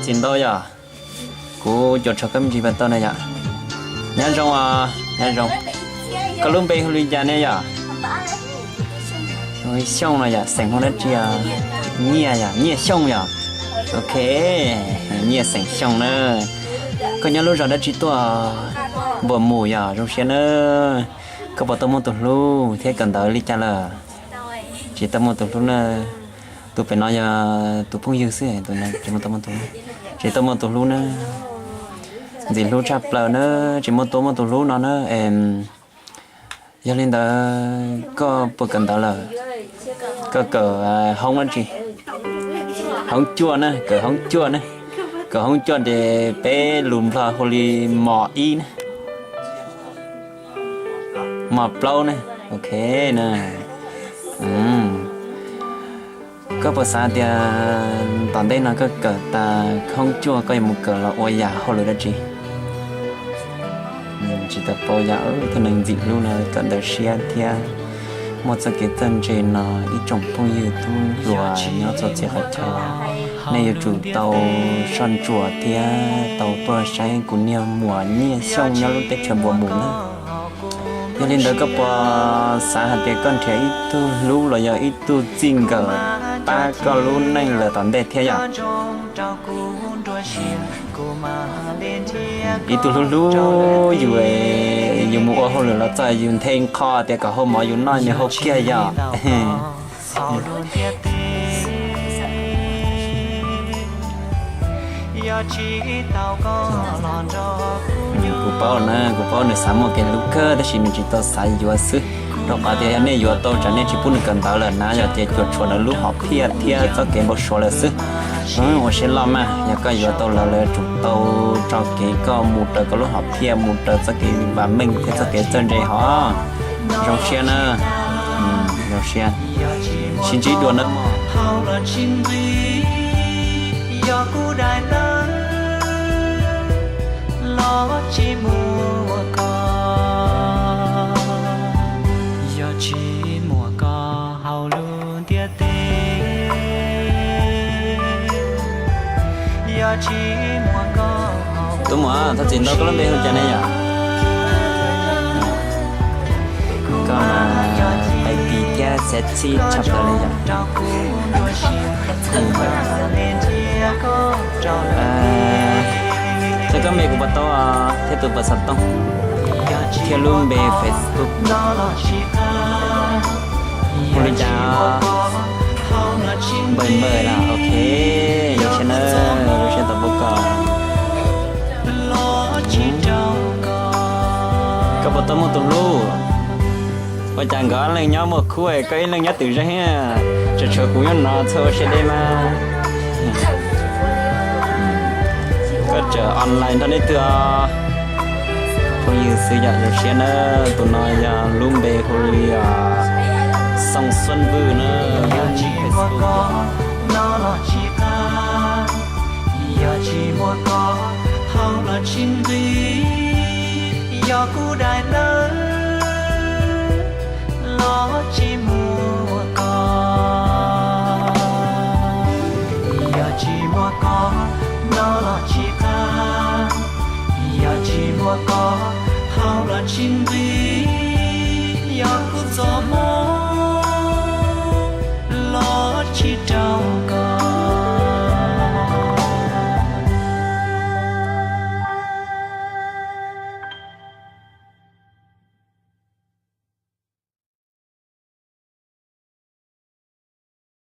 Txiv ntau yom, kuv cuam tshuam koj me ntsis puas tau na yom. Nyob zoo os, nyob zoo. Koj lub npe hu li cas ne yom? Xyooj no yom, xeem Hmoob dab tsi os? Nyiaj yom, Nyiaj Xyooj yom. Ok, Nyiaj xeem Xyooj na. Koj nyob lub zos dab tsi tuaj? Npuas Mus yom, zoo siab na. Koj puas tau muaj tus hlub thiab kawm ntawv li cas lawm? Tsis tau muaj tus hlub na. Tus pem no yog tus phooj ywg xwb, tus no tsis muaj tau muaj tus hlub, tsis tau muaj tus hlub na. Ntxim hlub tshaj plaws na, tsis muaj tuaj muaj tus hlub no na. Em, yog li ntawd koj puas kawm ntawv lawm? Koj kawm, ah, hoob dab tsi? Hoob cuaj na, kawm hoob cuaj na. Kawm hoob cuaj ces peb lus Nplog hu li mos ib na. Mos plaub ne, ok na. Koj puas xav tias tom ntej no koj kawm tas hoob cuaj koj yuav mus kawm los ua yam hauj lwm dab tsi? Tsis tau paub yam, ib tug neeg ntxim hlub no kawm ntawv siab thiab muaj txoj kev txawj ntse no ib tsoom phooj ywg tub hluas nyob txhua txhia qhov chaw, nej yuav tsum tau soj ntsuam thiab tau tuaj saib kuv niag muam Nyiaj Xyooj nyob lub teb chaws Npuas Mus na. Yog li ntawd koj puas xav hais tias koj nrhiav ib tug hlub los yog ib tug txij nkawm pab koj lub neej lawm tom ntej thiab yom? Ib tug hlub hlub yus, yus mus ua hauj lwm los txog yus nthe nqho tias kom hau mov yus noj nws hau kiag yom. Kuv paub na, kuv paub nws xav muaj kev hlub kawg tab sis nws tsis tau xav yuav xwb. Rau qhov tias yog nej yuav tau tsam nej tsis pub nws kawm ntawv lawm na, yog tias cuam tshuam nws lub hom phiaj thiab txoj kev npau suav lawm xwb. Ua siab loj mas, yog koj yuav tau lawv, lawv yuav tsum tau tso kev koj mus raws koj lub hom phiaj, mus raws txoj kev vam meej thiab txoj kev txawj ntse hov. Zoo siab na, zoo siab. Sib ntsib dua na. Tub muam, thov txim ntau, koj lub npe hu cas ne yom? Koj mas pais pis thiab sexy tshaj plaws li yom. Txawm koj npe kuv puas tau thiab tus puas xov tooj thiab lub npe Facebook hu li cas? Npawg Npawg los ok, zoo siab na, zoo siab tau pom koj. Koj puas tau muaj tus hlub? Ua cas nkawd ob leeg nyob muaj khub, koj ib leeg nyob twm zeeg, tseem tshuav kuv nyob no txhob ua siab deb mas. Koj tseem online nrog leej twg os? Phooj ywg xwb yom, zoo siab na. Tus no yog lub npe hu li Xoo Xuân Vư na, lub Facebook. Yog tsis muaj koj hauv los tsis nqi, yog kuv daim ntawv los tsis muaj koj, yog tsis muaj koj no los tsis qab, yog tsis muaj koj hauv los tsis nqi, yog kuv txoj hmoo